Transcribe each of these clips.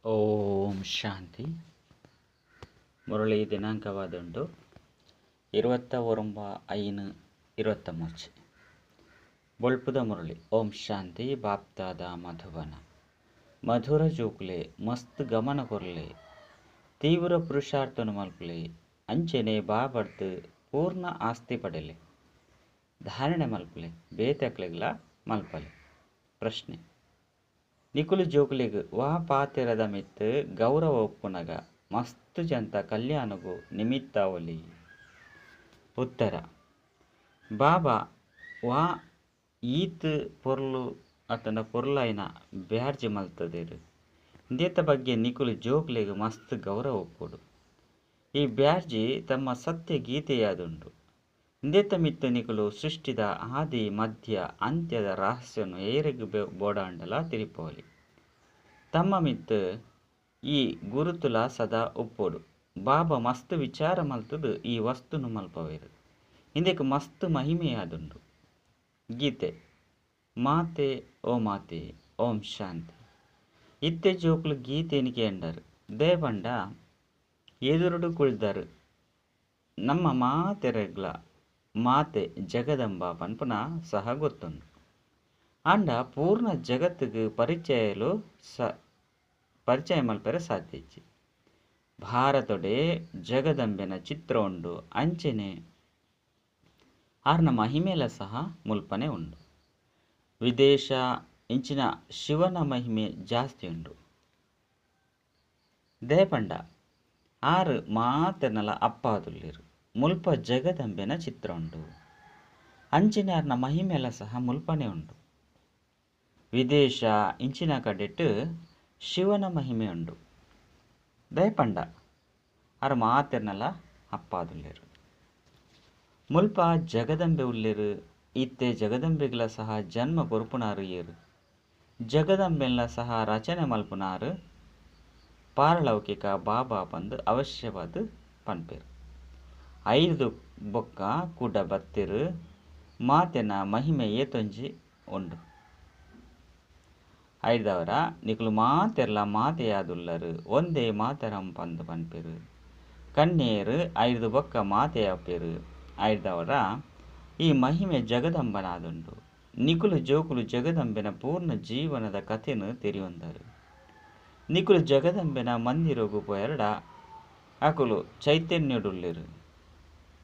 ಓಂ ಶಾಂತಿ. ಮುರಳಿ ದಿನಾಂಕವಾದುಂಡು 29/5/23. ಬೊಳ್ಪುದ ಮುರಳಿ. ಓಂ ಶಾಂತಿ. ಬಾಪ್ತಾದ ಮಧುಬನ. ಮಧುರ ಜೋಕುಲೆ ಮಸ್ತ್ ಗಮನ ಕೊರ್ಲೆ, ತೀವ್ರ ಪುರುಷಾರ್ಥನು ಮಲ್ಪಲೆ, ಅಂಚೆನೆ ಬಾಬರ್ದು ಪೂರ್ಣ ಆಸ್ತಿ ಪಡೆಲೆ, ಧಾರಣೆ ಮಲ್ಪಲೆ, ಬೇತಕ್ಲೆಗ್ಲ ಮಲ್ಪಲೆ. ಪ್ರಶ್ನೆ: ನಿಕುಲು ಜೋಕುಲೆಗ್ ವಾ ಪಾತೆರದ ಮಿತ್ತ್ ಗೌರವ ಉಪ್ಪುನಗ ಮಸ್ತ್ ಜಂತ ಕಲ್ಯಾಣಗು ನಿಮಿತ್ತಾವೊಲಿ? ಉತ್ತರ: ಬಾಬಾ ವಾ ಈತ್ ಪೊರ್ಲು ಅತ್ತಂಡ ಪೊರ್ಲಾಯಿನ ಬ್ಯಾಡ್ಜ್ ಮಲ್ತದೆರ್. ಇಂದೆತ ಬಗ್ಗೆ ನಿಕುಲು ಜೋಕುಲೆಗ್ ಮಸ್ತ್ ಗೌರವ ಉಪ್ಪೊಡು. ಈ ಬ್ಯಾಡ್ಜ್ ತಮ್ಮ ಸತ್ಯ ಗೀತೆಯಾದುಂಡು. ಇಂದೆತ ಮಿತ್ತ್ ನಿಕುಲು ಸೃಷ್ಟಿದ ಆದಿ ಮಧ್ಯ ಅಂತ್ಯದ ರಹಸ್ಯನು ಏರೆಗ್ ಬೋಡಾಂಡಲ ತೆರಿಪಾವೊಲಿ. ತಮ್ಮ ಮಿತ್ತ್ ಈ ಗುರುತುಲ ಸದಾ ಉಪ್ಪೊಡು. ಬಾಬಾ ಮಸ್ತ್ ವಿಚಾರ ಮಲ್ತದು ಈ ವಸ್ತುನು ಮಲ್ಪವೇರು. ಇಂದೆಕ್ ಮಸ್ತ್ ಮಹಿಮೆಯಾದುಂಡು. ಗೀತೆ ಮಾತೆ ಓ ಮಾತೆ. ಓಂ ಶಾಂತಿ. ಇತ್ತೆ ಜೋಕುಲು ಗೀತೆನ್ ಕೇಂಡರ್. ದೇಪಂಡ ಎದುರುಡು ಕುಳ್ದರು ನಮ್ಮ ಮಾತೆರೆಗ್ಲ ಮಾತೆ ಜಗದಂಬ ಪನ್ಪುನ ಸಹ ಗೊತ್ತುಂಡು. ಆಂಡ ಪೂರ್ಣ ಜಗತ್ತಿಗೆ ಪರಿಚಯಲು ಪರಿಚಯ ಮಲ್ಪೆರೆ ಸಾಧ್ಯ ಇಜ್ಜಿ. ಭಾರತೊಡೆ ಜಗದಂಬೆನ ಚಿತ್ರ ಉಂಡು, ಅಂಚೆನೆ ಆರ್ನ ಮಹಿಮೆಲ ಸಹ ಮುಲ್ಪನೆ ಉಂಡು. ವಿದೇಶ ಇಂಚಿನ ಶಿವನ ಮಹಿಮೆ ಜಾಸ್ತಿ ಉಂಡು. ದೇಪಂಡ ಆರು ಮಾತೆರ್ನಲ ಅಪ್ಪಾದುಲ್ಲೆರ್. ಮುಲ್ಪ ಜಗದಂಬೆನ ಚಿತ್ರ ಉಂಡು, ಅಂಚೆನೆ ಆರ್ನ ಮಹಿಮೆಲ ಸಹ ಮುಲ್ಪನೆ ಉಂಡು. ವಿದೇಶ ಇಂಚಿನ ಕಡೆಟ್ ಶಿವನ ಮಹಿಮೆ ಉಂಡು. ದಯಪಂಡ ಆರು ಮಾತೆರ್ನಲ ಅಪ್ಪಾದುಲ್ಲೆರ್. ಮುಲ್ಪ ಜಗದಂಬೆ ಉಲ್ಲೆರ್. ಇತ್ತೆ ಜಗದಂಬೆಗ್ಲ ಸಹ ಜನ್ಮ ಕೊರ್ಪುನಾರು ಏರು? ಜಗದಂಬೆನ್ಲ ಸಹ ರಚನೆ ಮಲ್ಪುನಾರು ಪಾರಲೌಕಿಕ ಬಾಬಾ ಪಂದ್ ಅವಶ್ಯವಾದ ಪನ್ಪೆರ್. ಐದು ಬೊಕ್ಕ ಕುಡ ಬತ್ತೆರ್. ಮಾತೆನ ಮಹಿಮೆ ಏತೊಂಜಿ ಉಂಡು. ಐದವರ ನಿಕುಲು ಮಾತೆರ್ಲ ಮಾತೆಯಾದುಲ್ಲರು. ಒಂದೇ ಮಾತರಂ ಪಂದ್ ಪನ್ಪೆರ್. ಕನ್ಯೆಯರು ಐದು ಬೊಕ್ಕ ಮಾತೆಯಾಪೆರ್. ಐದವರ ಈ ಮಹಿಮೆ ಜಗದಂಬನಾದುಂಡು. ನಿಕುಲು ಜೋಕುಲು ಜಗದಂಬೆನ ಪೂರ್ಣ ಜೀವನದ ಕಥೆನು ತೆರಿಯೊಂದರು. ನಿಕುಲು ಜಗದಂಬೆನ ಮಂದಿರಗು ಪೋಯೆರ್ಡ ಅಕುಲು ಚೈತನ್ಯಡುಲ್ಲೆರ್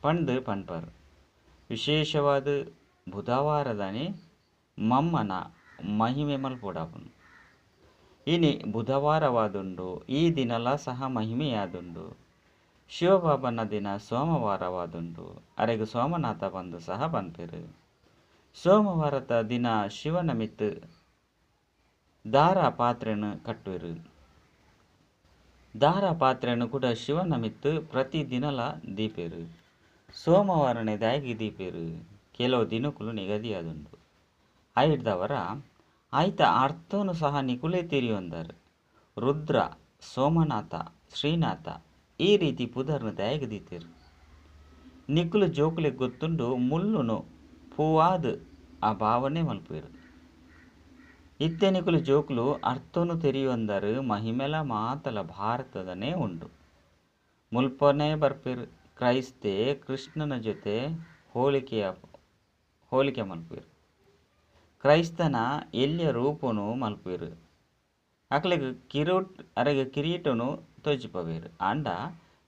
ಪಂದ್ ಪನ್ಪರ್. ವಿಶೇಷವಾದ ಬುಧವಾರದಾನಿ ಮಮ್ಮನ ಮಹಿಮೆ ಮಲ್ಪೊಡಾಪುಂಡು. ಇನಿ ಬುಧವಾರವಾದುಂಡು. ಈ ದಿನಲ ಸಹ ಮಹಿಮೆಯಾದುಂಡು. ಶಿವಬಾಬನ ದಿನ ಸೋಮವಾರವಾದುಂಡು. ಅರೆಗ್ ಸೋಮನಾಥ ಪಂದ್ ಸಹ ಪನ್ಪೆರ್. ಸೋಮವಾರದ ದಿನ ಶಿವನ ಮಿತ್ತ್ ದಾರ ಪಾತ್ರೆನು ಕಟ್ಟುವೆರು. ದಾರ ಪಾತ್ರೆನು ಕೂಡ ಶಿವನ ಮಿತ್ತ್ ಪ್ರತಿ ದಿನಲ ದೀಪೆರು. ಸೋಮವಾರನೆ ದಾಯೆಗ್ ದೀಪೆರು? ಕೆಲವು ದಿನಕುಲು ನಿಗದಿಯಾದುಂಡು. ಐಡ್ದವರ ಆಯ್ತ ಅರ್ಥನು ಸಹ ನಿಕುಲೇ ತೆರಿಯೊಂದರು. ರುದ್ರ, ಸೋಮನಾಥ, ಶ್ರೀನಾಥ ಈ ರೀತಿ ಪುದರ್ನ ದಾಯೆಗ್ ದೀತೆರು? ನಿಕುಲು ಜೋಕುಲೆಗ್ ಗೊತ್ತುಂಡು ಮುಳ್ಳುನು ಪೂವಾದ್ ಆ ಭಾವನೆ ಮಲ್ಪುವೆರು. ಇತ್ತೆ ನಿಕುಲು ಜೋಕುಲು ಅರ್ಥನು ತೆರಿಯೊಂದರು. ಮಹಿಮೆಲ ಮಾತಲ ಭಾರತದನೇ ಉಂಡು. ಮುಲ್ಪನೇ ಬರ್ಪೆರು. ಕ್ರೈಸ್ತೆ ಕೃಷ್ಣನ ಜೊತೆ ಹೋಲಿಕೆ ಮಲ್ಪುವೆರು. ಕ್ರೈಸ್ತನ ಎಲ್ಯ ರೂಪನು ಮಲ್ಪುವೆರು. ಅಕ್ಲೆಗ್ ಅರೆಗ್ ಕಿರೀಟನು ತೋಜಿಪವೇರು. ಆಂಡ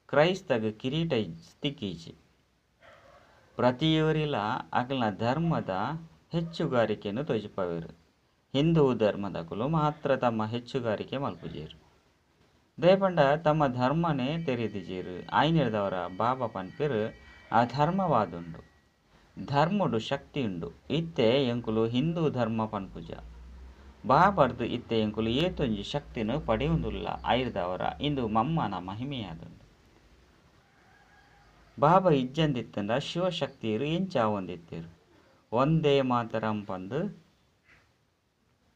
ಕ್ರೈಸ್ತಗ್ ಕಿರೀಟ ತಿಕ್ಕೀಜಿ. ಪ್ರತಿಯೊರಿಲ ಅಕ್ಲ್ನ ಧರ್ಮದ ಹೆಚ್ಚುಗಾರಿಕೆಯನ್ನು ತೋಜಿಪವೇರು. ಹಿಂದೂ ಧರ್ಮದಕುಲು ಮಾತ್ರ ತಮ್ಮ ಹೆಚ್ಚುಗಾರಿಕೆ ಮಲ್ಪುಜೆರು. ದಯಪಂಡ ತಮ್ಮ ಧರ್ಮನೇ ತೆರಿದಿಜೆರು. ಆಯ್ನಿರ್ದವರ ಬಾಬಾ ಪನ್ಪೆರು ಅಧರ್ಮವಾದುಂಡು. ಧರ್ಮಡು ಶಕ್ತಿ ಉಂಡು. ಇತ್ತೆ ಎಂಕುಲು ಹಿಂದೂ ಧರ್ಮ ಪನ್ಪುಜ. ಬಾಬರ್ದು ಇತ್ತೆ ಎಂಕುಲು ಏತೊಂಜಿ ಶಕ್ತಿನ ಪಡೆಯೊಂದುಲ್ಲ. ಐರ್ದವರ ಇಂದು ಮಮ್ಮನ ಮಹಿಮೆಯಾದುಂಡು. ಬಾಬಾ ಇಜ್ಜಂದಿತ್ತಂಡ ಶಿವಶಕ್ತಿಯರು ಎಂಚಾವೊಂದಿತ್ತೆರು. ಒಂದೇ ಮಾತರಂ ಪಂದ್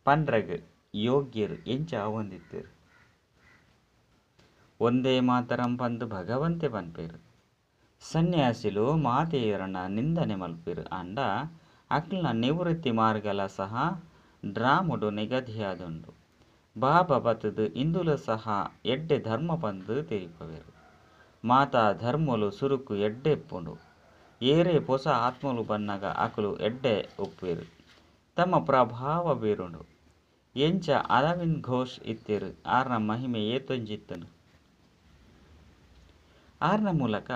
ಪನ್ರಗ್ ಯೋಗ್ಯರು ಎಂಚಾವೊಂದಿತ್ತೆರು. ಒಂದೇ ಮಾತರಂ ಪಂದ್ ಭಗವಂತೆ ಪನ್ಪೆರು. ಸನ್ಯಾಸಿಲು ಮಾತೆಯರನ್ನ ನಿಂದನೆ ಮಲ್ಪೆರು. ಆಂಡ ಅಕ್ಲ್ನ ನಿವೃತ್ತಿ ಮಾರ್ಗಲ ಸಹ ಡ್ರಾಮುಡು ನಿಗದಿಯಾದುಂಡು. ಬಾಬಾ ಬತ್ತುದು ಇಂದುಲ ಸಹ ಎಡ್ಡೆ ಧರ್ಮ ಪಂದ್ ತೆರಿಪವೆರ್. ಮಾತಾ ಧರ್ಮೊಲು ಸುರುಕು ಎಡ್ಡೆ ಇಪ್ಪುಂಡು. ಏರೇ ಪೊಸ ಆತ್ಮಲು ಬನ್ನಗ ಅಕುಲು ಎಡ್ಡೆ ಉಪ್ಪುವೆರ್. ತಮ್ಮ ಪ್ರಭಾವ ಬೀರುಂಡು. ಎಂಚ ಅರವಿಂದ್ ಘೋಷ್ ಇತ್ತೆರ್ ಆರ್ನ ಮಹಿಮೆ ಏತೊಂಜಿ ಇತ್ತುಂಡು. ಆರ್ನ ಮೂಲಕ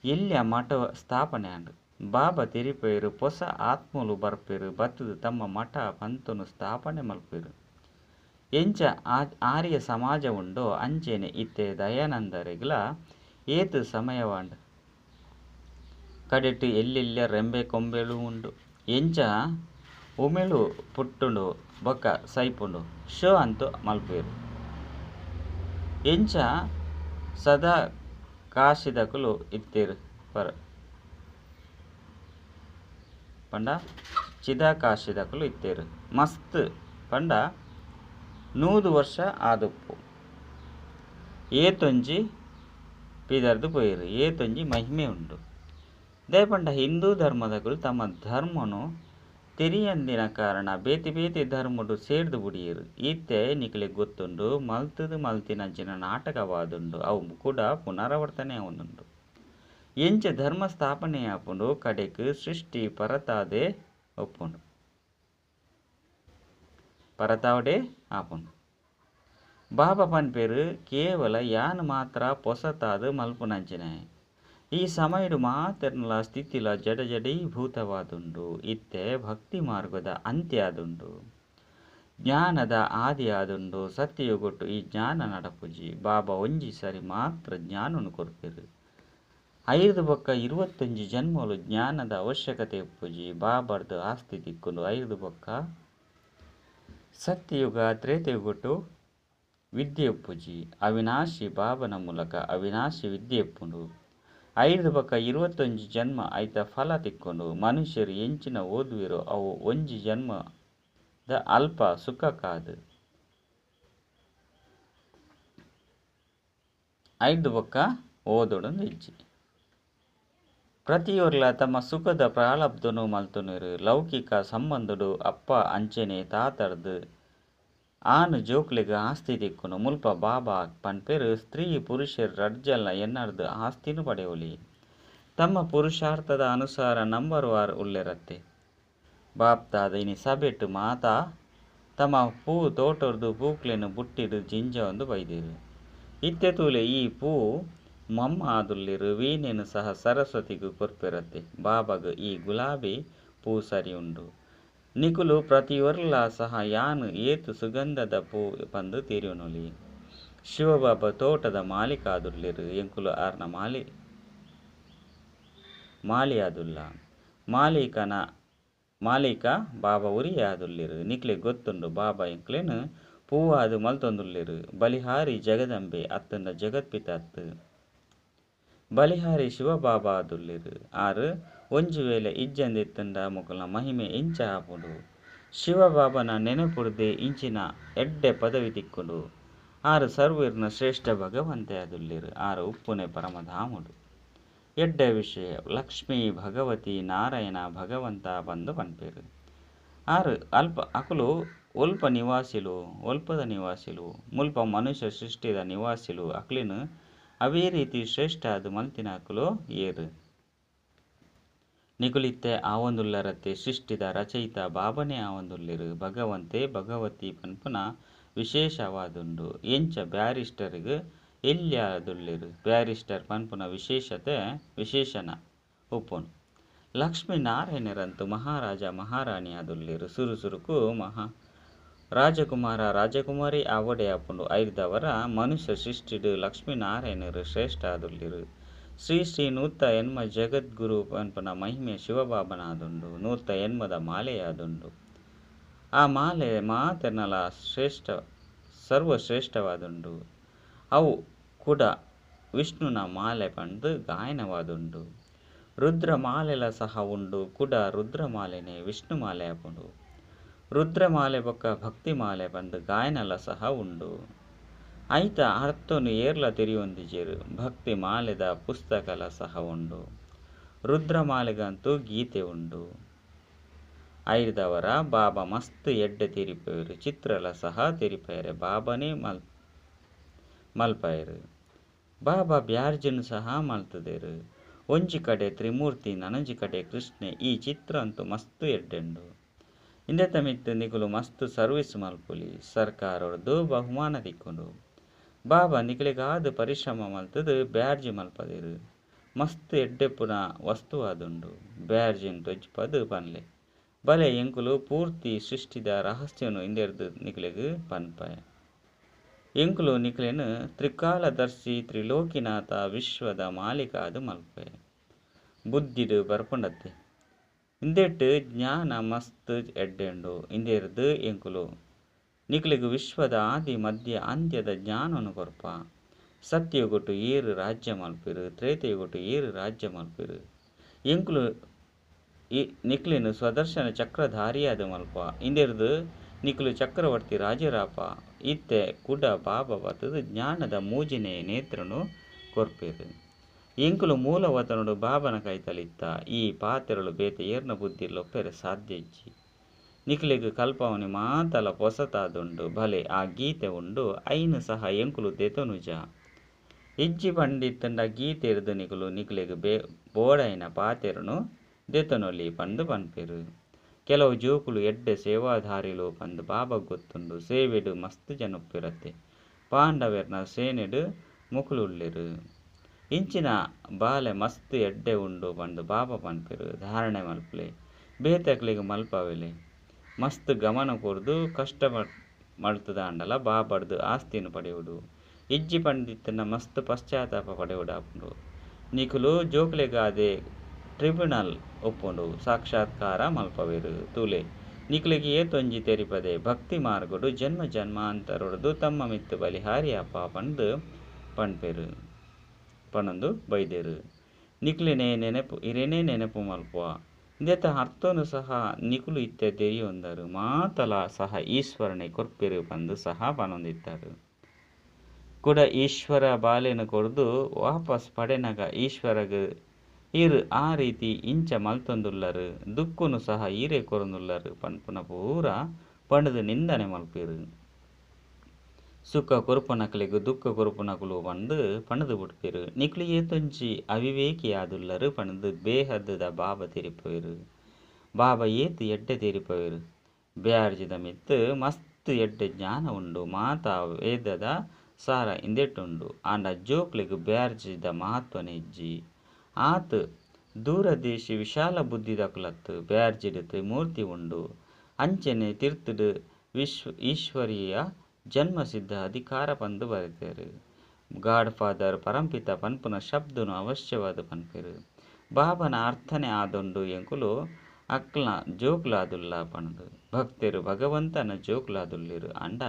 ಎಲ್ಯ ಮಠ ಸ್ಥಾಪನೆ ಆಂಡ್. ಬಾಬಾ ತೆರಿಪವೆರ್ ಪೊಸ ಆತ್ಮಲು ಬರ್ಪೆರ್ ಬತ್ತುದು ತಮ್ಮ ಮಠ ಪಂಥನು ಸ್ಥಾಪನೆ ಮಲ್ಪುವೆರ್. ಎಂಚ ಆರ್ಯ ಸಮಾಜ ಉಂಡೋ ಅಂಚನೆ ಇತ್ತೆ ದಯಾನಂದರೆಗ್ಲಾ ಏತ್ ಸಮಯವಾಂಡ್. ಕಡೆಟ್ ಎಲ್ಯೆಲ್ಯ ರೆಂಬೆ ಕೊಂಬೆಲು ಉಂಡು. ಎಂಚ ಉಮಿಳು ಪುಟ್ಟುಂಡು ಬೊಕ್ಕ ಸೈಪುಂಡು ಶೋ ಅಂತು ಮಲ್ಪುವೆರ್. ಎಂಚ ಸದಾ ಕಾಶಿದಕುಲು ಇತ್ತೆರ್ ಪಂಡ ಚಿದಾಕಾಶಿದಕುಲು ಇತ್ತೆರ್ ಮಸ್ತ್ ಪಂಡ 100 ವರ್ಷ ಆದುಪ್ಪು. ಏತೊಂಜಿ ಪಿದರ್ದ್ ಪೋಯೆರ್ ಏತೊಂಜಿ ಮಹಿಮೆ ಉಂಡು. ದಾಯೆ ಪಂಡ ಹಿಂದೂ ಧರ್ಮದಕುಲು ತಮ್ಮ ಧರ್ಮನು ತೆರಿಯಂದಿನ ಕಾರಣ ಬೇತೆ ಬೇತೆ ಧರ್ಮಡು ಸೇರ್ದ್ ಬುಡಿಯೆರ್. ಇತ್ತೆ ನಿಕಲೆಗ್ ಗೊತ್ತುಂಡು ಮಲ್ತುದು ಮಲ್ತಿನಂಚಿನ ನಾಟಕವಾದುಂಡು ಅವು ಕೂಡ ಪುನರಾವರ್ತನೆ ಆವೊಂದುಂಡು. ಎಂಚ ಧರ್ಮ ಸ್ಥಾಪನೆ ಆಪುಂಡು ಕಡೆಕ್ ಸೃಷ್ಟಿ ಪರತಾದೆ ಉಪ್ಪುಂಡು. ಪರತಾವಡೆ ಆಪುಂಡು. ಬಾಬಾ ಪನ್ಪೆರ್ ಕೇವಲ ಯಾನ್ ಮಾತ್ರ ಪೊಸತಾದ್ ಮಲ್ಪುನಂಚಿನ ಈ ಸಮಯಡ್ ಮಾತೆರ್ನಲ ಸ್ಥಿತಿಲ ಜಡ ಜಡೀಭೂತವಾದುಂಡು. ಇತ್ತೆ ಭಕ್ತಿ ಮಾರ್ಗದ ಅಂತ್ಯ ಆದುಂಡು. ಜ್ಞಾನದ ಆದಿ ಆದುಂಡು. ಸತ್ಯಯುಗಟ್ಟು ಈ ಜ್ಞಾನ ನಡಪುಜಿ. ಬಾಬಾ ಒಂಜಿ ಸರಿ ಮಾತ್ರ ಜ್ಞಾನನು ಕೊರ್ಪೆರ್. ಐರ್ದ್ ಬೊಕ್ಕ 21 ಜನ್ಮಲು ಜ್ಞಾನದ ಅವಶ್ಯಕತೆ ಉಪ್ಪುಜಿ. ಬಾಬಾರ್ದು ಆಸ್ತಿ ತಿಕ್ಕುಂಡು. ಐರ್ದ್ ಬೊಕ್ಕ ಸತ್ಯಯುಗ ತ್ರೇತಯುಗಟ್ಟು ವಿದ್ಯೆ ಉಪ್ಪುಜಿ. ಅವಿನಾಶಿ ಬಾಬನ ಮೂಲಕ ಅವಿನಾಶಿ ವಿದ್ಯೆ ಉಪ್ಪುಂಡು. ಐರ್ದ್ ಬೊಕ್ಕ 21 ಜನ್ಮ ಐತ ಫಲ ತಿಕ್ಕುಂಡು. ಮನುಷ್ಯರು ಎಂಚಿನ ಓದುವೆರೋ ಅವು ಒಂಜಿ ಜನ್ಮದ ಅಲ್ಪ ಸುಖಕ್ಕಾದ್. ಐರ್ದ್ ಬೊಕ್ಕ ಓದೊಡೊಂದು ಇಜ್ಜಿ. ಪ್ರತಿಯೊರ್ಲ ತಮ್ಮ ಸುಖದ ಪ್ರಾರಬ್ಧನು ಮಲ್ತೊನುವೆರ್. ಲೌಕಿಕ ಸಂಬಂಧಡು ಅಪ್ಪ ಅಂಚನೆ ತಾತಡ್ದ್ ಆನ್ ಜೋಕ್ಲೆಗ್ ಆಸ್ತಿ ತಿಕ್ಕುಂಡು. ಮುಲ್ಪ ಬಾಬಾ ಪನ್ಪೆರ್ ಸ್ತ್ರೀ ಪುರುಷೆರ್ ರಡ್ಡ್ ಜನಲ ಎನ್ನಡ್ದ್ ಆಸ್ತಿನ್ ಪಡೆಯೊಲಿ. ತಮ್ಮ ಪುರುಷಾರ್ಥದ ಅನುಸಾರ ನಂಬರ್ ವಾರ್ ಉಲ್ಲೆರತ್ತೆ. ಬಾಪ್ದಾದ ಇನಿ ಸಭೆಟ್ ಮಾತಾ ತಮ್ಮ ಪೂ ತೋಟೊರ್ದು ಪೂಕ್ಲೆನ್ ಬುಟ್ಟಿಡ್ ಜಿಂಜವೊಂದು ಬೈದೆರ್. ಇತ್ತೆ ತೂಲೆ ಈ ಪೂ ಮಮ್ಮ ಆದುಲ್ಲೆರ್ ವೀಣೆನ್ ಸಹ ಸರಸ್ವತಿಗ್ ಕೊರ್ಪೆರತ್ತೆ. ಬಾಬಾಗ್ ಈ ಗುಲಾಬಿ ಪೂ ಸರಿ ಉಂಡು. ನಿಕುಲು ಪ್ರತಿಯೊರ್ಲಾ ಸಹ ಯಾನ್ ಏತ್ ಸುಗಂಧದ ಪೂ ಪಂದ್ ತೆರಿಯೊನೊಲಿ. ಶಿವಬಾಬಾ ತೋಟದ ಮಾಲೀಕ ಆದುಲ್ಲೆರ್ ಎಂಕುಲು ಆರ್ನ ಮಾಲಿ ಆದುಲ್ಲ. ಮಾಲೀಕ ಬಾಬಾ ಒರಿಯೇ ಆದುಲ್ಲೆರ್. ನಿಕ್ಲೆಗ್ ಗೊತ್ತುಂಡು ಬಾಬಾ ಎಂಕ್ಲೆನ್ ಪೂವಾದ್ ಮಲ್ತೊಂದುಲ್ಲೆರ್. ಬಲಿಹಾರಿ ಜಗದಂಬೆ ಅತ್ತುಂಡ ಜಗತ್ಪಿತ ಅತ್ತ್. ಬಲಿಹಾರಿ ಶಿವಬಾಬಾ ಆದುಲ್ಲೆರ್. ಆರ್ ಒಂಜಿ ವೇಳೆ ಇಜ್ಜಂದೆ ಇತ್ತುಂಡ ಮೊಕಲ್ನ ಮಹಿಮೆ ಎಂಚ ಆಪುಂಡು. ಶಿವಬಾಬನ ನೆನಪುಡ್ದೆ ಇಂಚಿನ ಎಡ್ಡೆ ಪದವಿ ತಿಕ್ಕುಂಡು. ಆರ್ ಸರ್ವೆರ್ನ ಶ್ರೇಷ್ಠ ಭಗವಂತೆ ಆದುಲ್ಲೆರ್. ಆರ್ ಉಪ್ಪುನೆ ಪರಮಧಾಮಡು. ಎಡ್ಡೆ ವಿಷಯ ಲಕ್ಷ್ಮೀ ಭಗವತಿ ನಾರಾಯಣ ಭಗವಂತ ಪಂದ್ ಪನ್ಪೆರ್. ಆರ್ ಅಲ್ಪ ಅಕುಲು ಒಲ್ಪ ನಿವಾಸಿಲು ಒಲ್ಪದ ನಿವಾಸಿಲು ಮುಲ್ಪ ಮನುಷ್ಯ ಸೃಷ್ಟಿದ ನಿವಾಸಿಲು ಅಕ್ಲೆನ್ ಅವೇ ರೀತಿ ಶ್ರೇಷ್ಠ ಆದ್ ಮಲ್ತಿನಕುಲು ಏರ್. ನಿಕುಲು ಇತ್ತೆ ಆವೊಂದುಲ್ಲರತ್ತೆ ಸೃಷ್ಟಿದ ರಚಯಿತ ಬಾಬನೇ ಆವೊಂದುಲ್ಲೆರ್. ಭಗವಂತೆ ಭಗವತಿ ಪನ್ಪುನ ವಿಶೇಷವಾದುಂಡು. ಎಂಚ ಬ್ಯಾರಿಸ್ಟರ್ಗ್ ಎಲ್ಯ ಆದುಲ್ಲೆರ್ ಬ್ಯಾರಿಸ್ಟರ್ ಪನ್ಪುನ ವಿಶೇಷತೆ ವಿಶೇಷಣ ಉಪ್ಪುಂಡು. ಲಕ್ಷ್ಮೀ ನಾರಾಯಣರಂತೂ ಮಹಾರಾಜ ಮಹಾರಾಣಿ ಆದುಲ್ಲೆರ್. ಸುರು ಸುರುಕು ಮಹಾ ರಾಜಕುಮಾರ ರಾಜಕುಮಾರಿ ಆವೊಡೇ ಆಪುಂಡು. ಐರ್ದಾವರ ಮನುಷ್ಯ ಸೃಷ್ಟಿಡ್ ಲಕ್ಷ್ಮೀ ನಾರಾಯಣೆರ್ ಶ್ರೇಷ್ಠ ಆದುಲ್ಲೆರ್. ಶ್ರೀ ಶ್ರೀ 108 ಜಗದ್ಗುರು ಪನ್ಪುನ ಮಹಿಮೆ ಶಿವಬಾಬನ ಆದುಂಡು. 108 ಮಾಲೆಯಾದುಂಡು. ಆ ಮಾಲೆ ಮಾತೆರ್ನಲ ಶ್ರೇಷ್ಠ ಸರ್ವಶ್ರೇಷ್ಠವಾದುಂಡು. ಅವು ಕೂಡ ವಿಷ್ಣುನ ಮಾಲೆ ಪಂದ್ ಗಾಯನವಾದುಂಡು. ರುದ್ರಮಾಲೆಲ ಸಹ ಉಂಡು. ಕುಡ ರುದ್ರಮಾಲೆನೆ ವಿಷ್ಣು ಮಾಲೆ ಆಪುಂಡು. ರುದ್ರಮಾಲೆ ಬೊಕ್ಕ ಭಕ್ತಿಮಾಲೆ ಪಂದ್ ಗಾಯನಲ ಸಹ ಉಂಡು. ಐತ ಅರ್ಥನು ಏರ್ಲ ತೆರಿಯೊಂದಿಜೆರ್. ಭಕ್ತಿ ಮಾಲೆದ ಪುಸ್ತಕಲ ಸಹ ಉಂಡು. ರುದ್ರಮಾಲೆಗಂತೂ ಗೀತೆ ಉಂಡು. ಐರ್ದವರ ಬಾಬಾ ಮಸ್ತ್ ಎಡ್ಡೆ ತೆರಿಪವೆರ್. ಚಿತ್ರಲ ಸಹ ತೆರಿಪವೆರೆ ಬಾಬಾನೇ ಮಲ್ಪಯೆರ್. ಬಾಬಾ ಬ್ಯಾರ್ಜನ್ ಸಹ ಮಲ್ತುದೆರ್. ಒಂಜಿ ಕಡೆ ತ್ರಿಮೂರ್ತಿ ನನೊಂಜಿ ಕಡೆ ಕೃಷ್ಣೆ ಈ ಚಿತ್ರ ಅಂತೂ ಮಸ್ತ್ ಎಡ್ಡೆಂಡು. ಇಂದೆತ ಮಿತ್ತ್ ನಿಕುಲು ಮಸ್ತ್ ಸರ್ವಿಸ್ ಮಲ್ಪುಲಿ. ಸರ್ಕಾರೊಡ್ದು ಬಹುಮಾನ ತಿಕ್ಕುಂಡು. ಬಾಬಾ ನಿಕಲೆಗಾದ್ ಪರಿಶ್ರಮ ಮಲ್ತುದು ಬ್ಯಾರ್ಜಿ ಮಲ್ಪದೆರ್. ಮಸ್ತ್ ಎಡ್ಡೆಪ್ಪುನ ವಸ್ತುವಾದುಂಡು. ಬ್ಯಾರ್ಜಿನ್ ತೊಜ್ಪದ್ ಪನ್ಲೆ. ಬಲೆ ಎಂಕುಲು ಪೂರ್ತಿ ಸೃಷ್ಟಿದ ರಹಸ್ಯನು ಇಂದೆರ್ದ್ ನಿಕಲೆಗ್ ಪನ್ಪೆ. ಎಂಕುಲು ನಿಕಲೆನ್ ತ್ರಿಕಾಲದರ್ಶಿ ತ್ರಿಲೋಕಿನಾಥ ವಿಶ್ವದ ಮಾಲೀಕ ಆದ್ ಮಲ್ಪೆ. ಬುದ್ಧಿಡ್ ಬರ್ಪುಂಡತ್ತೆ. ಇಂದೆಟ್ ಜ್ಞಾನ ಮಸ್ತ್ ಎಡ್ಡೆಂಡು. ಇಂದೆರ್ದ್ ಎಂಕುಲು ನಿಕಲೆಗ್ ವಿಶ್ವದ ಆದಿ ಮಧ್ಯ ಅಂತ್ಯದ ಜ್ಞಾನನು ಕೊರ್ಪ. ಸತ್ಯಯುಗೊಟು ಏರ್ ರಾಜ್ಯ ಮಲ್ಪೆರ್, ತ್ರೇತಯುಗೊಟು ಏರ್ ರಾಜ್ಯ ಮಲ್ಪೆರ್. ಎಂಕುಲು ನಿಕ್ಲೆನ್ ಸ್ವದರ್ಶನ ಚಕ್ರಧಾರಿಯಾದ್ ಮಲ್ಪ. ಇಂದೆರ್ದ್ ನಿಕುಲು ಚಕ್ರವರ್ತಿ ರಾಜರಾಪ. ಇತ್ತೆ ಕುಡ ಬಾಬಾ ಬತ್ತುದು ಜ್ಞಾನದ ಮೂಜಿನೇ ನೇತ್ರನು ಕೊರ್ಪೆರ್. ಎಂಕುಲು ಮೂಲವತನೊಡು ಬಾಬನ ಕೈತಲಿತ್ತ. ಈ ಪಾತ್ರಲು ಬೇತೆ ಏರ್ನ ಬುದ್ಧಿ ಲೊಪ್ಪೆರೆ ಸಾಧ್ಯ ಇಜ್ಜಿ. ನಿಕಲೆಗ್ ಕಲ್ಪವನಿ ಮಾತಲ ಪೊಸತಾದುಂಡು. ಬಲೆ ಆ ಗೀತೆ ಉಂಡು ಐನ್ ಸಹ ಎಂಕುಲು ದೆತೊನುಜ. ಇಜ್ಜಿ ಪಂಡಿತ್ತಂಡ ಗೀತೆರ್ದ್ ನಿಕುಲು ನಿಕಲೆಗ್ ಬೋಡಾಯಿನ ಪಾತೆರನು ದೆತೊನೊಲಿ ಪಂದ್ ಪನ್ಪೆರ್. ಕೆಲವು ಜೋಕುಲು ಎಡ್ಡೆ ಸೇವಾಧಾರಿಲು ಪಂದ್ ಬಾಬಾಗ್ ಗೊತ್ತುಂಡು. ಸೇವೆಡ್ ಮಸ್ತ್ ಜನ ಉಪ್ಪೆರತ್ತೆ. ಪಾಂಡವೆರ್ನ ಸೇನೆಡ್ ಮೊಕುಲುಲ್ಲೆರ್. ಇಂಚಿನ ಬಾಲೆ ಮಸ್ತ್ ಎಡ್ಡೆ ಉಂಡು ಪಂದ್ ಬಾಬಾ ಪನ್ಪೆರ್. ಧಾರಣೆ ಮಲ್ಪುಲೆ. ಬೇತೆಕ್ಲೆಗ್ ಮಲ್ಪವೆಲೆ. ಮಸ್ತ್ ಗಮನ ಕೊರ್ದು ಕಷ್ಟ ಮಲ್ತುದಾಂಡಲ ಬಾಬಾಡ್ದು ಆಸ್ತಿನ್ ಪಡೆಯೊಡು. ಇಜ್ಜಿ ಪಂಡಿತ್ತಂಡ ಮಸ್ತ್ ಪಶ್ಚಾತ್ತಾಪ ಪಡೆಯೊಡಾಪುಂಡು. ನಿಕುಲು ಜೋಕ್ಲೆಗಾದೆ ಟ್ರಿಬ್ಯುನಲ್ ಉಪ್ಪುಂಡು. ಸಾಕ್ಷಾತ್ಕಾರ ಮಲ್ಪವೆರ್. ತೂಲೆ ನಿಕಲೆಗ್ ಏತೊಂಜಿ ತೆರಿಪದೆ. ಭಕ್ತಿ ಮಾರ್ಗಡು ಜನ್ಮ ಜನ್ಮಾಂತರೊಡ್ದು ತಮ್ಮ ಮಿತ್ತ್ ಬಲಿಹಾರಿಯಾಪ ಪಂದ್ ಪನ್ಪೆರ್. ಪನೊಂದು ಬೈದೆರ್. ನಿಕ್ಲೆನೇ ನೆನಪು ಇರೆನೇ ನೆನಪು ಮಲ್ಪುವ. ಇಂದೆತ ಅರ್ಥನು ಸಹ ನಿಕುಲು ಇತ್ತೆ ತೆರಿಯೊಂದರು. ಮಾತಲ ಸಹ ಈಶ್ವರನೇ ಕೊರ್ಪೆರ್ ಪಂದ್ ಸಹ ಪನೊಂದಿತ್ತಾರೆ. ಕುಡ ಈಶ್ವರ ಬಾಲೆನ್ ಕೊರ್ದು ವಾಪಸ್ ಪಡೆನಗ ಈಶ್ವರಗ್ ಈರ್ ಆ ರೀತಿ ಇಂಚ ಮಲ್ತೊಂದುಲ್ಲರ್. ದುಃಖನು ಸಹ ಈರೇ ಕೊರೊಂದುಲ್ಲರ್ ಪನ್ಪುನ ಪೂರ ಪಂಡುದು ನಿಂದನೆ ಮಲ್ಪೆರ್. ಸುಖ ಕೊರ್ಪುನಕ್ಲೆಗ್ ದುಃಖ ಕೊರ್ಪುನಕುಲು ಪಂದ್ ಪಂಡುದು ಬುಡ್ಪೆರ್. ನಿಕುಲು ಏತೊಂಜಿ ಅವಿವೇಕಿಯಾದುಲ್ಲರ್ ಪಂಡುದು ಬೇಹದ್ದ ಬಾಬಾ ತೆರಿಪವೆರ್. ಬಾಬಾ ಏತ್ ಎಡ್ಡೆ ತೆರಿಪವೆರ್. ಬ್ಯಾರ್ಜಿದ ಮಿತ್ತ್ ಮಸ್ತ್ ಎಡ್ಡೆ ಜ್ಞಾನ ಉಂಡು. ಮಾತಾ ವೇದದ ಸಾರ ಇಂದೆಟುಂಡು. ಆಂಡ ಜೋಕ್ಲೆಗ್ ಬ್ಯಾರ್ಜಿದ ಮಹತ್ವನೇ ಇಜ್ಜಿ. ಆತ್ ದೂರದೇಶಿ ವಿಶಾಲ ಬುದ್ಧಿದಕುಲತ್. ಬ್ಯಾರ್ಜಿಡ್ ತ್ರಿಮೂರ್ತಿ ಉಂಡು. ಅಂಚನೆ ತಿರ್ತುಡು ವಿಶ್ವ ಈಶ್ವರೀಯ ಜನ್ಮಸಿದ್ಧ ಅಧಿಕಾರ ಪಂದ್ ಬರೆತೆರ್. ಗಾಡ್ ಫಾದರ್ ಪರಂಪಿತ ಪನ್ಪುನ ಶಬ್ದನು ಅವಶ್ಯವಾದ್ ಪನ್ಪೆರ್. ಬಾಬನ ಅರ್ಥನೆ ಆದುಂಡು ಎಂಕುಲು ಅಕ್ಲ್ನ ಜೋಕುಲಾದುಲ್ಲ ಪಂದ್. ಭಕ್ತೆರ್ ಭಗವಂತನ ಜೋಕುಲಾದುಲ್ಲೆರ್. ಆಂಡ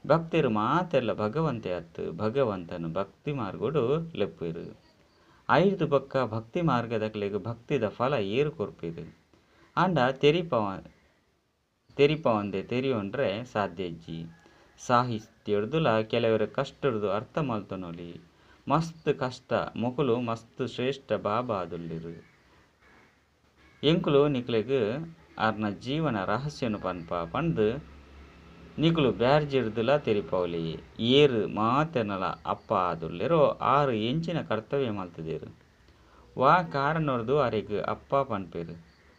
ಭಕ್ತೆರ್ ಮಾತೆರ್ಲ ಭಗವಂತೆ ಅತ್. ಭಗವಂತನ ಭಕ್ತಿ ಮಾರ್ಗಡು ಲೆಪ್ಪುವೆರ್. ಐರ್ದ್ ಬೊಕ್ಕ ಭಕ್ತಿ ಮಾರ್ಗದಕ್ಲೆಗ್ ಭಕ್ತಿದ ಫಲ ಏರ್ ಕೊರ್ಪೆರ್. ಆಂಡ ತೆರಿಪವಂದೆ ತೆರಿಯೊನ್ರೆ ಸಾಧ್ಯ ಇಜ್ಜಿ. ಸಾಹಿತ್ಯೊಡ್ದುಲ ಕೆಲವೆರ್ ಕಷ್ಟೊಡ್ದು ಅರ್ಥ ಮಲ್ತೊನೊಲಿ. ಮಸ್ತ್ ಕಷ್ಟ ಮೊಕುಲು ಮಸ್ತ್ ಶ್ರೇಷ್ಠ ಬಾಬಾ ಆದುಲ್ಲೆರ್. ಎಂಕುಲು ನಿಕ್ಲೆಗ್ ಆರ್ನ ಜೀವನ ರಹಸ್ಯನು ಪನ್ಪ ಪಂದ್ ನಿಕುಲು ಬ್ಯಾರ್ಜಿಡ್ದುಲ ತೆರಿಪವೊಲಿ. ಏರ್ ಮಾತೆರ್ನಲ ಅಪ್ಪ ಆದುಲ್ಲೆರೋ ಆರ್ ಎಂಚಿನ ಕರ್ತವ್ಯ ಮಲ್ತುದೆರ್. ವಾ ಕಾರಣೊಡ್ದು ಅರೆಗ್ ಅಪ್ಪ ಪನ್ಪೆರ್.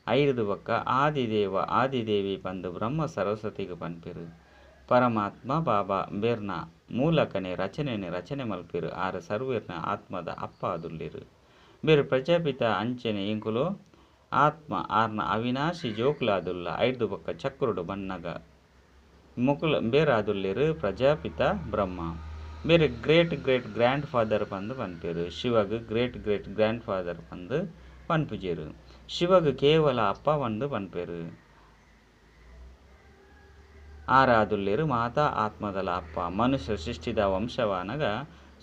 ಐರ್ದ್ ಬೊಕ್ಕ ಆದಿದೇವ ಆದಿದೇವಿ ಪಂದ್ ಬ್ರಹ್ಮ ಸರಸ್ವತಿಗ್ ಪನ್ಪೆರ್. ಪರಮಾತ್ಮ ಬಾಬಾ ಬೇರ್ನ ಮೂಲಕನೇ ರಚನೆನ್ ರಚನೆ ಮಲ್ಪೆರ್. ಆರ್ ಸರ್ವೆರ್ನ ಆತ್ಮದ ಅಪ್ಪ ಆದುಲ್ಲೆರ್. ಬೇರ್ ಪ್ರಜಾಪಿತ ಅಂಚನೆ ಎಂಕುಲು ಆತ್ಮ ಆರ್ನ ಅವಿನಾಶಿ ಜೋಕುಲಾದುಲ್ಲ. ಐರ್ದ್ ಬೊಕ್ಕ ಚಕ್ರಡು ಬನ್ನಗ ಮೊಕುಲು ಬೇರಾದುಲ್ಲೆರ್ ಪ್ರಜಾಪಿತ ಬ್ರಹ್ಮ. ಬೇರೆ ಗ್ರೇಟ್ ಗ್ರೇಟ್ ಗ್ರ್ಯಾಂಡ್ ಫಾದರ್ ಪಂದ್ ಪನ್ಪೆರ್. ಶಿವಗ್ ಗ್ರೇಟ್ ಗ್ರೇಟ್ ಗ್ರ್ಯಾಂಡ್ ಫಾದರ್ ಪಂದ್ ಪನ್ಪುಜೆರ್. ಶಿವಗ್ ಕೇವಲ ಅಪ್ಪ ಪಂದ್ ಪನ್ಪೆರ್. ಆರಾದುಲ್ಲೆರ್ ಮಾತಾ ಆತ್ಮದಲ ಅಪ್ಪ. ಮನುಷ್ಯ ಸೃಷ್ಟಿದ ವಂಶವಾನಗ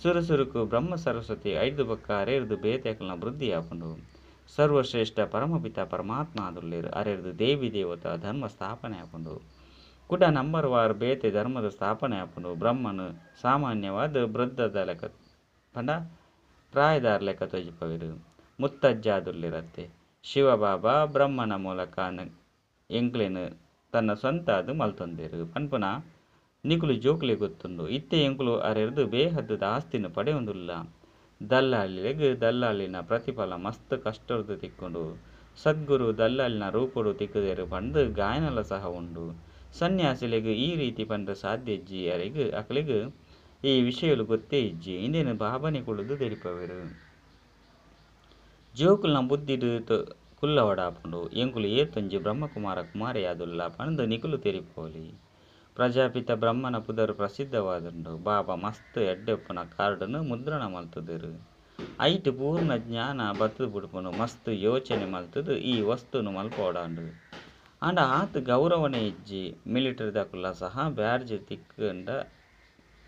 ಸುರು ಸುರುಕು ಬ್ರಹ್ಮ ಸರಸ್ವತಿ ಐರ್ದ್ ಬೊಕ್ಕ ಅರೆರ್ದ್ ಬೇತೆಕ್ಲ್ನ ವೃದ್ಧಿ ಆಪುಂಡು. ಸರ್ವಶ್ರೇಷ್ಠ ಪರಮಪಿತ ಪರಮಾತ್ಮ ಆದುಲ್ಲೆರ್. ಅರೆರ್ದ್ ದೇವಿ ದೇವತಾ ಧರ್ಮ ಸ್ಥಾಪನೆ ಆಪುಂಡು. ಕುಡ ನಂಬರ್ ವಾರ್ ಬೇತೆ ಧರ್ಮದ ಸ್ಥಾಪನೆ ಆಪುಂಡು. ಬ್ರಹ್ಮನ್ ಸಾಮಾನ್ಯವಾದ್ ವೃದ್ಧದ ಲೆಕ್ಕ ಪಂಡ ಪ್ರಾಯದಾರ್ ಲೆಕ್ಕ ತೋಜಿಪವೆರ್. ಮುತ್ತಜ್ಜಾದುಲ್ಲೆರತ್ತೆ. ಶಿವಬಾಬಾ ಬ್ರಹ್ಮನ ಮೂಲಕ ಎಂಕ್ಲೆನ್ ತನ್ನ ಸ್ವಂತ ಅದು ಮಲ್ತೊಂದೆರು ಪನ್ಪುನ ನಿಕುಲು ಜೋಕುಲೆ ಗೊತ್ತುಂಡು. ಇತ್ತೆ ಎಂಕುಲು ಅರೆರ್ದ್ ಬೇಹದ್ದುದ ಆಸ್ತಿನ್ ಪಡೆಯೊಂದುಲ್ಲ. ದಲ್ಲಾಳಿಲೆಗ್ ದಲ್ಲಾಳಿನ ಪ್ರತಿಫಲ ಮಸ್ತ್ ಕಷ್ಟೊರ್ದು ತಿಕ್ಕುಂಡು. ಸದ್ಗುರು ದಲ್ಲಾಳಿನ ರೂಪೊಡು ತಿಕ್ಕುದೆರ್ ಪಂದ್ ಗಾಯನಲ ಸಹ ಉಂಡು. ಸನ್ಯಾಸಿಲೆಗ್ ಈ ರೀತಿ ಪನರೆ ಸಾಧ್ಯ ಇಜ್ಜಿ ಅರೆಗ್ ಅಕ್ಲೆಗ್ ಈ ವಿಷಯಲು ಗೊತ್ತೇ ಇಜ್ಜಿ. ಇಂದೆನ್ ಬಾಬಾನೇ ಕುಲ್ಲುದು ತೆರಿಪಾವೆರ್. ಜೋಕುಲ್ನ ಬುದ್ಧಿಡ್ ಕುಲ್ಲವಡಾಪುಂಡು. ಎಂಕುಲು ಏತೊಂಜಿ ಬ್ರಹ್ಮಕುಮಾರ ಕುಮಾರಿಯಾದುಲ್ಲ ಪಂದ್ ನಿಕುಲು ತೆರಿಪೊಲಿ. ಪ್ರಜಾಪಿತ ಬ್ರಹ್ಮನ ಪುದರ್ ಪ್ರಸಿದ್ಧವಾದುಂಡು. ಬಾಬಾ ಮಸ್ತ್ ಎಡ್ಡೆ ಉಪ್ಪುನ ಕಾರ್ಡ್ನ್ ಮುದ್ರಣ ಮಲ್ತುದೆರ್. ಐಟ್ ಪೂರ್ಣ ಜ್ಞಾನ ಬತ್ತುದು ಬುಡ್ಪುಂಡು. ಮಸ್ತ್ ಯೋಚನೆ ಮಲ್ತುದು ಈ ವಸ್ತುನು ಮಲ್ಪೊಡಾಂಡು. ಆಂಡ ಆತ್ ಗೌರವನೇ ಇಜ್ಜಿ. ಮಿಲಿಟರಿದಕುಲ್ಲ ಸಹ ಬ್ಯಾಡ್ಜ್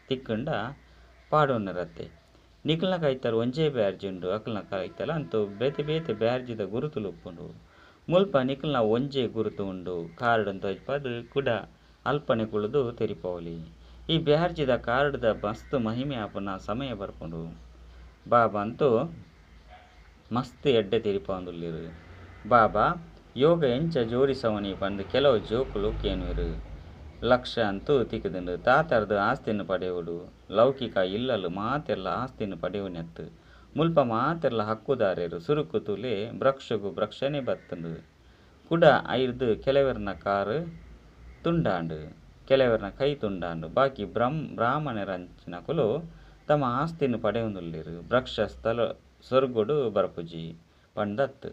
ತಿಕ್ಕುಂಡ ಪಾಡೊನರತ್ತೆ. ನಿಕಲ್ನ ಕೈತಲ್ ಒಂಜೇ ಬ್ಯಾಡ್ಜ್ ಉಂಡು. ಅಕಲ್ನ ಕೈತಲ್ ಅಂತೂ ಬೇತೆ ಬೇತೆ ಬ್ಯಾಡ್ಜ್ದ ಗುರುತುಲು ಉಪ್ಪುಂಡು. ಮುಲ್ಪ ನಿಕಲ್ನ ಒಂಜೇ ಗುರುತು ಉಂಡು. ಕಾರ್ಡ್ ತೋಜ್ಪಾದ್ ಕುಡ ಅಲ್ಪನೆ ಕುಲ್ಲುದು ತೆರಿಪೊಲಿ. ಈ ಬ್ಯಾಡ್ಜ್ದ ಕಾರ್ಡ್ದ ಮಸ್ತ್ ಮಹಿಮೆ ಆಪುನ ಸಮಯ ಬರ್ಪುಂಡು. ಬಾಬಾ ಅಂತೂ ಮಸ್ತ್ ಎಡ್ಡೆ ತೆರಿಪಾವೊಂದುಲ್ಲೆರ್. ಬಾಬಾ ಯೋಗ ಎಂಚ ಜೋಡಿಸವನಿ ಪಂದ್ ಕೆಲವು ಜೋಕುಲು ಕೇನುವೆರ್. ಲಕ್ಷ ಅಂತೂ ತಿಕ್ಕುದುಂಡು. ತಾತರ್ದ್ ಆಸ್ತಿನ್ ಪಡೆಯೊಡು. ಲೌಕಿಕ ಇಲ್ಲಲ್ ಮಾತೆರ್ಲ ಆಸ್ತಿನ್ ಪಡೆಯುನತ್. ಮುಲ್ಪ ಮಾತೆರ್ಲ ಹಕ್ಕುದಾರೆರ್. ಸುರುಕು ತೂಲೆ ವೃಕ್ಷಗ್ ವೃಕ್ಷನೇ ಬತ್ತುಂಡು. ಕುಡ ಐರ್ದ್ ಕೆಲವೆರ್ನ ಕಾರ್ ತುಂಡಾಂಡ್, ಕೆಲವೆರ್ನ ಕೈ ತುಂಡಾಂಡ್. ಬಾಕಿ ಬ್ರಾಹ್ಮಣರಂಚಿನಕುಲು ತಮ್ಮ ಆಸ್ತಿನ್ ಪಡೆಯೊಂದುಲ್ಲೆರ್. ವೃಕ್ಷ ಸ್ಥಳ ಸ್ವರ್ಗಡ್ ಬರ್ಪುಜಿ ಪಂದತ್.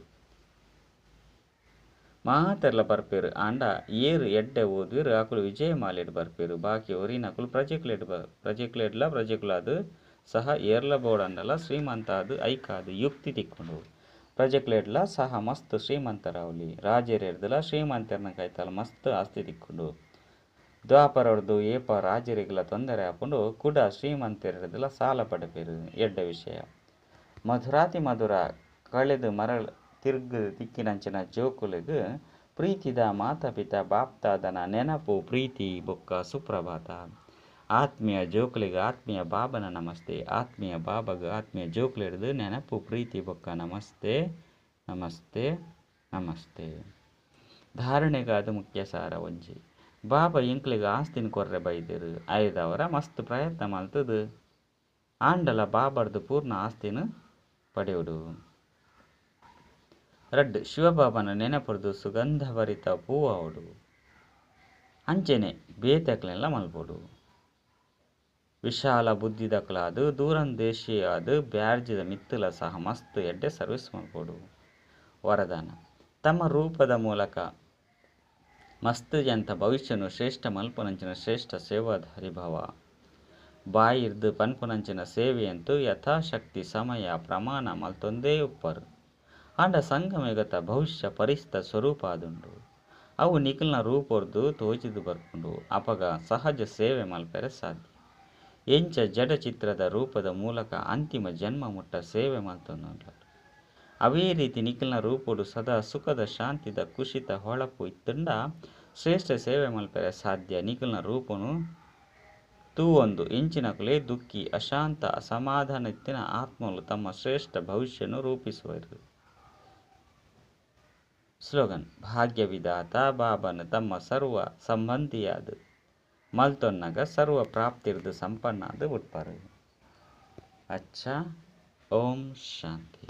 ಮಾತೆರ್ಲ ಬರ್ಪೆರ್. ಆಂಡ ಏರ್ ಎಡ್ಡೆ ಓದುವೆರ್ ಅಕುಲು ವಿಜಯಮಾಲೆಡ್ ಬರ್ಪೆರ್. ಬಾಕಿ ಒರಿನಕುಲು ಪ್ರಜೆಕ್ಲೆಡ್ಲ ಪ್ರಜೆಕುಲಾದ್ ಸಹ ಏರ್ಲ ಬೋಡಂಡಲ ಶ್ರೀಮಂತ ಆದ್ ಐಕಾದ್ ಯುಕ್ತಿ ತಿಕ್ಕುಂಡು. ಪ್ರಜೆಕ್ಲೆಡ್ಲ ಸಹ ಮಸ್ತ್ ಶ್ರೀಮಂತರಾವಲಿ. ರಾಜೆರೆರ್ದಲ ಶ್ರೀಮಂತೆರ್ನ ಕೈತಲ್ ಮಸ್ತ್ ಆಸ್ತಿ ತಿಕ್ಕುಂಡು. ದ್ವಾಪರರ್ದು ಏಪ ರಾಜೆರೆಗ್ಲ ತೊಂದರೆ ಆಪುಂಡು. ಕುಡ ಶ್ರೀಮಂತೆರೆರ್ದಲ ಸಾಲ ಪಡೆಪೆರ್. ಎಡ್ಡೆ ವಿಷಯ. ಮಧುರಾತಿ ಮಧುರ ಕಳೆದು ಮರಳ ತಿರ್ಗ್ ತಿಕ್ಕಿನಂಚಿನ ಜೋಕುಲೆಗ್ ಪ್ರೀತಿದ ಮಾತಾಪಿತಾ ಬಾಪ್ತಾದನ ನೆನಪು ಪ್ರೀತಿ ಬೊಕ್ಕ ಸುಪ್ರಭಾತ. ಆತ್ಮೀಯ ಜೋಕುಲೆಗ್ ಆತ್ಮೀಯ ಬಾಬನ ನಮಸ್ತೆ. ಆತ್ಮೀಯ ಬಾಬಗ್ ಆತ್ಮೀಯ ಜೋಕುಲೆಡ್ದು ನೆನಪು ಪ್ರೀತಿ ಬೊಕ್ಕ ನಮಸ್ತೆ ನಮಸ್ತೆ ನಮಸ್ತೆ. ಧಾರಣೆಗಾದ ಮುಖ್ಯ ಸಾರ ಒಂಜಿ. ಬಾಬಾ ಎಂಕ್ಲೆಗ್ ಆಸ್ತಿನ್ ಕೊರ್ರೆ ಬೈದೆರ್. ಐದವರ ಮಸ್ತ್ ಪ್ರಯತ್ನ ಮಲ್ತುದು ಆಂಡಲ ಬಾಬರ್ದು ಪೂರ್ಣ ಆಸ್ತಿನ್ ಪಡೆಯೋಡು. ರಡ್ಡ್ ಶಿವಬಾಬನ ನೆನಪುರ್ದು ಸುಗಂಧಭರಿತ ಪೂವಾವೊಡು. ಅಂಚೆನೆ ಬೇತೆಕ್ಲೆನ್ಲ ಮಲ್ಪೊಡು. ವಿಶಾಲ ಬುದ್ಧಿದಕಲಾದ್ ದೂರಂದೇಶಿಯಾದ್ ಬ್ಯಾಡ್ಜ್ದ ಮಿತ್ತುಲ ಸಹ ಮಸ್ತ್ ಎಡ್ಡೆ ಸರ್ವಿಸ್ ಮಲ್ಪೊಡು. ವರದಾನ ತಮ್ಮ ರೂಪದ ಮೂಲಕ ಮಸ್ತ್ ಜಂತ ಭವಿಷ್ಯನು ಶ್ರೇಷ್ಠ ಮಲ್ಪುನಂಚಿನ ಶ್ರೇಷ್ಠ ಸೇವಾಧಾರಿ ಭವ. ಬಾಯಿರ್ದು ಪನ್ಪುನಂಚಿನ ಸೇವೆಯಂತೂ ಯಥಾಶಕ್ತಿ ಸಮಯ ಪ್ರಮಾಣ ಮಲ್ತೊಂದೇ ಉಪ್ಪರು. ಆಂಡ ಸಂಗಮಯುಗತ ಭವಿಷ್ಯ ಪರಿಸ್ತ ಸ್ವರೂಪ ಆದುಂಡು. ಅವು ನಿಕಲ್ನ ರೂಪೊರ್ದು ತೋಜಿದು ಬರ್ಪುಂಡು. ಅಪಗ ಸಹಜ ಸೇವೆ ಮಲ್ಪೆರೆ ಸಾಧ್ಯ. ಎಂಚ ಜಡ ಚಿತ್ರದ ರೂಪದ ಮೂಲಕ ಅಂತಿಮ ಜನ್ಮ ಮುಟ್ಟ ಸೇವೆ ಮಲ್ತೊಂದುಂಡು. ಅವೇ ರೀತಿ ನಿಕಲ್ನ ರೂಪೊಡು ಸದಾ ಸುಖದ ಶಾಂತಿದ ಖುಷಿತ ಹೊಳಪು ಇತ್ತುಂಡ ಶ್ರೇಷ್ಠ ಸೇವೆ ಮಲ್ಪೆರೆ ಸಾಧ್ಯ. ನಿಕಲ್ನ ರೂಪನು ತೂವೊಂದು ಎಂಚಿನಕುಲೇ ದುಃಖಿ ಅಶಾಂತ ಅಸಮಾಧಾನ ಇತ್ತಿನ ಆತ್ಮಲು ತಮ್ಮ ಶ್ರೇಷ್ಠ ಭವಿಷ್ಯನು ರೂಪಿಸುವರು. ಸ್ಲೋಗನ್: ಭಾಗ್ಯ ವಿಧಾತ ಬಾಬನ ತಮ್ಮ ಸರ್ವ ಸಂಬಂಧಿಯಾದ ಮಲ್ತೊನ್ನಗ ಸರ್ವ ಪ್ರಾಪ್ತಿರ್ದು ಸಂಪನ್ನಾದ ಉಟ್ಪರು. ಅಚ್ಚಾ, ಓಂ ಶಾಂತಿ.